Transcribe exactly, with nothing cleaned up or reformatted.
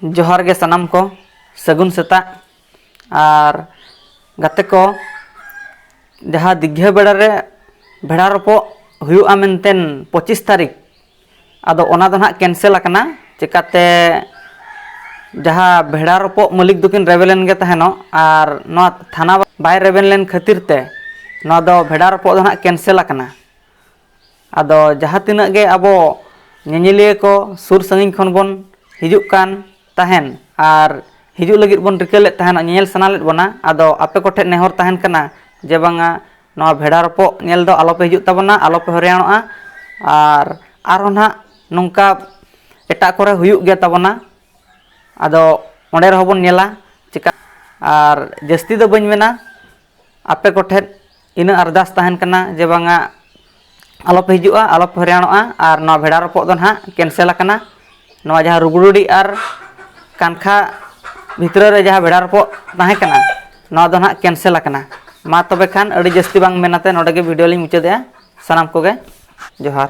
ᱡᱚᱦᱟᱨ ᱜᱮ ᱥᱟᱱᱟᱢ ᱠᱚ, ᱥᱟᱹᱜᱩᱱ ᱥᱮᱛᱟᱜ᱾ ᱟᱨ ᱜᱟᱛᱮ ᱠᱚ, ᱡᱟᱦᱟᱸ ᱫᱤᱜᱷᱟᱹ ᱵᱮᱲᱟ ᱨᱮ ᱵᱷᱮᱲᱟ ᱨᱚᱯᱚᱜ ᱦᱩᱭᱩᱜᱼᱟ ᱢᱮᱱᱛᱮ ᱯᱚᱸᱪᱤᱥ ᱛᱟᱹᱨᱤᱠᱷ, ᱟᱫᱚ ᱚᱱᱟ ᱫᱚ ᱱᱟᱦᱟᱜ ᱠᱮᱱᱥᱮᱞ ᱟᱠᱟᱱᱟ᱾ ᱪᱮᱠᱟᱛᱮ, ᱡᱟᱦᱟᱸ ᱵᱷᱮᱲᱟ ᱨᱚᱯᱚᱜ ᱢᱟᱹᱞᱤᱠ ᱫᱚᱠᱤᱱ ᱨᱮᱵᱮᱱ ᱞᱮᱱ ᱜᱮ ᱛᱟᱦᱮᱱᱚᱜ, ᱟᱨ ᱱᱚᱣᱟ ᱛᱷᱟᱱᱟ ᱵᱟᱭ ᱨᱮᱵᱮᱱ ᱞᱮᱱ ᱠᱷᱟᱹᱛᱤᱨ ᱛᱮ ᱱᱚᱣᱟ ᱫᱚ ᱵᱷᱮᱲᱟ ᱨᱚᱯᱚᱜ ᱫᱚ ᱱᱟᱦᱟᱜ ᱠᱮᱱᱥᱮᱞ ᱟᱠᱟᱱᱟ᱾ ᱟᱫᱚ ᱡᱟᱦᱟᱸ ᱛᱤᱱᱟᱹᱜ ᱜᱮ ᱟᱵᱚ ᱧᱮᱧᱮᱞᱤᱭᱟᱹ ᱠᱚ ᱥᱩᱨ ᱥᱟᱺᱜᱤᱧ ᱠᱷᱚᱱ ᱵᱚᱱ ᱦᱤᱡᱩᱜ ᱠᱟᱱ ᱛᱟᱦᱮᱱ ᱟᱨ ᱦᱤᱡᱩᱜ ᱞᱟᱹᱜᱤᱫ ᱵᱚᱱ ᱨᱤᱠᱟᱹ ᱞᱮᱫ ᱛᱟᱦᱮᱱ, ᱧᱮᱧᱮᱞ ᱥᱟᱱᱟ ᱞᱮᱫ ᱵᱚᱱᱟ, ᱟᱫᱚ ᱟᱯᱮ ᱠᱚᱴᱷᱮᱱ ᱱᱮᱦᱚᱨ ᱛᱟᱦᱮᱱ ᱠᱟᱱᱟ ᱡᱮ ᱵᱟᱝᱟ, ᱱᱚᱣᱟ ᱵᱷᱮᱲᱟ ᱨᱚᱯᱚᱜ ᱧᱮᱞ ᱫᱚ ᱟᱞᱚᱯᱮ ᱦᱤᱡᱩᱜ ᱛᱟᱵᱚᱱᱟ, ᱟᱞᱚᱯᱮ ᱦᱚᱭᱨᱟᱱᱚᱜᱼᱟ᱾ ᱟᱨ ᱟᱨᱦᱚᱸ ᱱᱟᱦᱟᱜ ᱱᱚᱝᱠᱟ ᱮᱴᱟᱜ ᱠᱚᱨᱮ ᱦᱩᱭᱩᱜ ᱜᱮ ᱛᱟᱵᱚᱱᱟ, ᱟᱫᱚ ᱚᱸᱰᱮ ᱨᱮᱦᱚᱸ ᱵᱚᱱ ᱧᱮᱞᱟ᱾ ᱪᱮᱠᱟ, ᱟᱨ ᱡᱟᱹᱥᱛᱤ ᱫᱚ ᱵᱟᱹᱧ ᱢᱮᱱᱟ, ᱟᱯᱮ ᱠᱚᱴᱷᱮᱱ ᱤᱱᱟᱹ ᱟᱨᱫᱟᱥ ᱛᱟᱦᱮᱱ ᱠᱟᱱᱟ ᱡᱮ ᱵᱟᱝᱟ, ᱟᱞᱚᱯᱮ ᱦᱤᱡᱩᱜᱼᱟ, ᱟᱞᱚᱯᱮ ᱦᱚᱭᱨᱟᱱᱚᱜᱼᱟ᱾ ᱟᱨ ᱱᱚᱣᱟ ᱵᱷᱮᱲᱟ ᱨᱚᱯᱚᱜ ᱫᱚ ᱱᱟᱦᱟᱜ ᱠᱮᱱᱥᱮᱞ ᱟᱠᱟᱱᱟ᱾ ᱱᱚᱣᱟ ᱡᱟᱦᱟᱸ ᱨᱩᱜᱽᱲᱩᱰᱤ ᱟᱨ ᱠᱟᱱᱠᱷᱟ ᱵᱷᱤᱛᱨᱤ ᱨᱮ ᱡᱟᱦᱟᱸ ᱵᱷᱮᱲᱟ ᱨᱚᱯᱚᱜ ᱛᱟᱦᱮᱸ ᱠᱟᱱᱟ, ᱱᱚᱣᱟ ᱫᱚ ᱱᱟᱦᱟᱜ ᱠᱮᱱᱥᱮᱞ ᱟᱠᱟᱱᱟ᱾ ᱢᱟ ᱛᱚᱵᱮ ᱠᱷᱟᱱ, ᱟᱹᱰᱤ ᱡᱟᱹᱥᱛᱤ ᱵᱟᱝ ᱢᱮᱱ ᱟᱛᱮ ᱱᱚᱰᱮ ᱜᱮ ᱵᱷᱤᱰᱤᱭᱳ ᱞᱤᱧ ᱢᱩᱪᱟᱹᱫᱮᱜᱼᱟ᱾ ᱥᱟᱱᱟᱢ ᱠᱚᱜᱮ ᱡᱚᱦᱟᱨ᱾